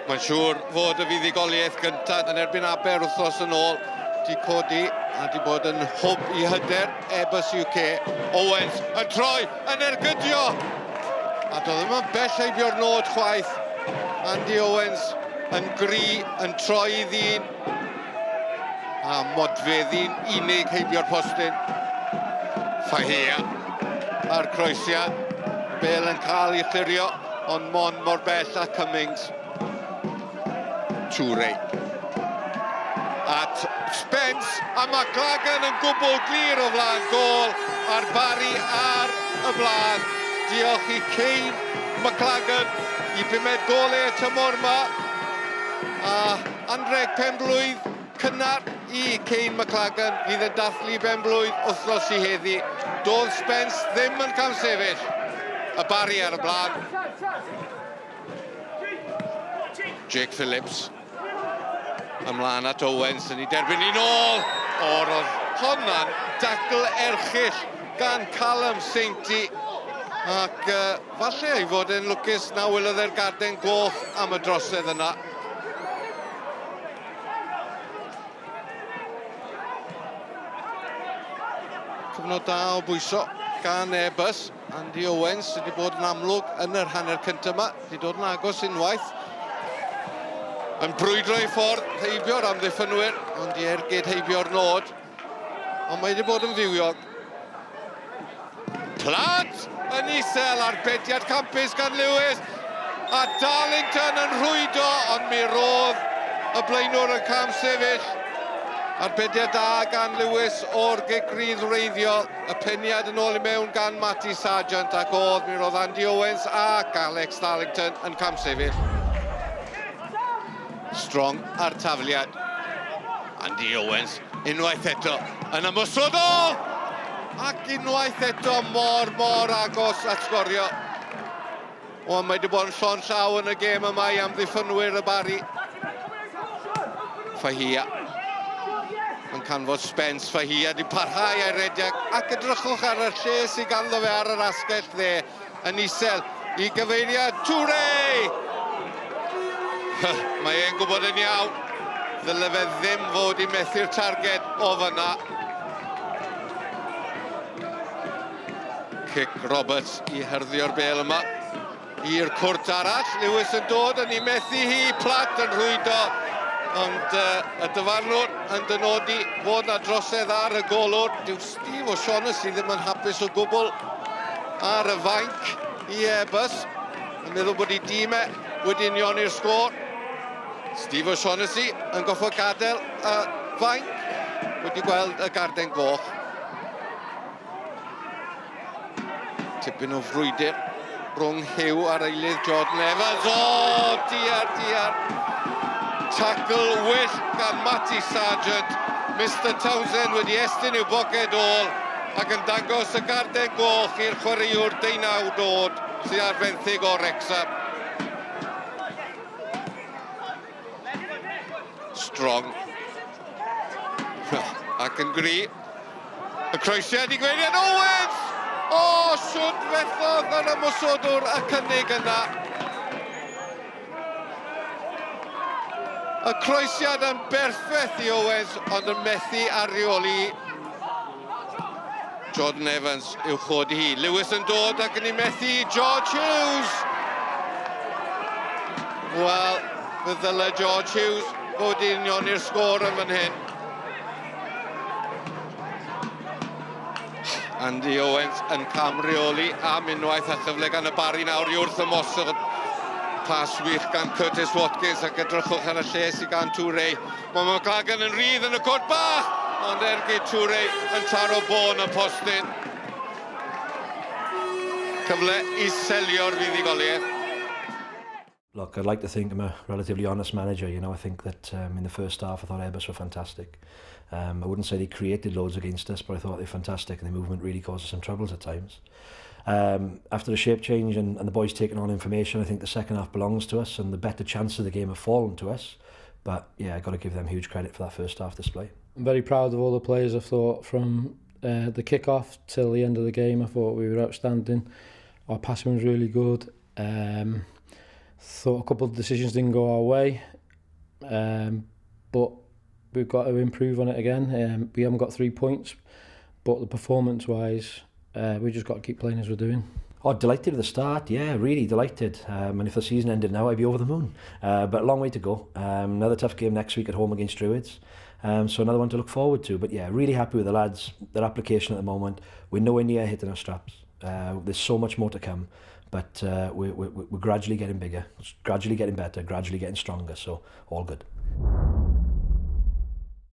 Mae'n siŵr fod y fuddugoliaeth gyntaf yn erbyn Aber wythnos yn ôl di codi a di bod yn hwb i hyder Airbus UK. Owens yn troi, yn ergydio! A doedd ddim yn bell heibio'r nod chwaith. Andy Owens yn gry, yn troi i ddyn. A modfeddi'n unig heibio'r postyn. Fahia a'r croesiad. Bel yn cael ei chlirio, ond mon mor bell a Cummings. Toure. At Spence, a McLagan yn gwbl glir o flaen gôl, a'r Barry ar y blaen. Diolch i Kane McLagan i bumed gôl e y tymor yma. A anrheg penblwydd cynnar i Kane McLagan fydd yn dathlu benblwydd wythnos i heddi. Doedd Spence ddim yn camsefyll. Y Barry ar y blaen. Jake Phillips ymlaen at Owens yn ei derbyn i'n ôl. O, roedd honna'n dacl erchyll gan Callum Sainty. Ac uh, falle ei fod e'n lwcus na welodd e'r garden goch am y drosedd yna. Cyfnod da o bwyso gan Airbus. Andy Owens sydd wedi bod yn amlwg yn yr hanner cyntaf yma. Wedi dod yn agos unwaith. Yn brwydro ei ffordd heibio'r amddiffynwyr, ond i ergyd heibio'r nod. Ond mae wedi bod yn fywiog. Plant yn isel, arbediad campus gan Lewis. A Darlington yn rhwydo, ond mi rodd y blaenwr yn cam sefyll. Arbediad da gan Lewis o'r gic rydd wreiddiol. Y peniad yn ôl i mewn gan Matty Sargent ac oedd mi roedd Andy Owens ac Alex Darlington yn cam sefyll. Strong a'r tafliad. Andy Owens unwaith eto yn ymosodol! Ac unwaith eto mor, mor agos at sgorio. O, mae wedi bod yn llon llaw yn y gêm yma i amddiffynwyr y Barri. Fahia yn canfod Spence. Fahia di parhau a'i rediad ac edrychwch ar y lle sydd ganddo fe ar yr asgell dde yn isel i gyfeiriad Toure! Mae e'n gwybod yn iawn. Ddyle fe ddim fod i methu'r targed o fyna. Cic Roberts i hyrddio'r bel yma i'r cwrt arall. Lewis yn dod yn ei methu hi, Platt yn rhwydo, ond uh, y dyfarnwr yn dynodi fod na drosedd ar y golwr. Dyw Steve O'Shaughnessy ddim yn hapus o gwbl ar y fainc i Airbus. Yn meddwl bod ei dîm e wedi unioni'r sgôr. Steve O'Shaughnessy yn goffo gadael y fainc wedi gweld y garden goch. Tipyn o frwydr rhwng Hugh a'r eilydd Jordan Evans. O, oh, diar, diar. Tackle wyllt gan Matty Sargent. Mr Townsend wedi estyn i'w boced ôl ac yn dangos y garden goch i'r chwaraewr deunaw dod sydd ar fenthyg o Wrexham. Strong. Ac yn gry. Y croesiad i Gweirian Owens! O, siwt fethodd yr ymosodwr y cynnig yna. Y croesiad yn berffaith i Owens, ond yn methu ar reoli. Jordan Evans yw chodi hi. Lewis yn dod ac yn ei methu George Hughes. Wel, fe ddyle George Hughes fod i unioni'r sgôr yn fan hyn. Andy Owens yn camreoli am unwaith a chyfle gan y Barry nawr i wrth ymosod. Pas wych gan Curtis Watkins ac edrychwch ar y lle sydd gan Toure. Mae McLagan yn rhydd yn y cwrt bach, ond ergyd Toure yn taro bôn y postyn. Cyfle i selio'r fuddugoliaeth. Look, I'd like to think I'm a relatively honest manager. You know, I think that um, in the first half, I thought Airbus were fantastic. Um, I wouldn't say they created loads against us, but I thought they were fantastic and the movement really caused us some troubles at times. Um, after the shape change and, and the boys taking on information, I think the second half belongs to us and the better chance of the game have fallen to us. But yeah, I've got to give them huge credit for that first half display. I'm very proud of all the players. I thought from uh, the kick-off till the end of the game, I thought we were outstanding. Our passing was really good. Um, Thought a couple of decisions didn't go our way, but we've got to improve on it again. We haven't got 3 points, but the performance-wise, we just got to keep playing as we're doing. Oh, delighted at the start, yeah, really delighted. And if the season ended now, I'd be over the moon. But a long way to go. Another tough game next week at home against Druids. So another one to look forward to. But yeah, really happy with the lads, their application at the moment. We're nowhere near hitting our straps. There's so much more to come. But we're gradually getting bigger, gradually getting better, gradually getting stronger. So all good.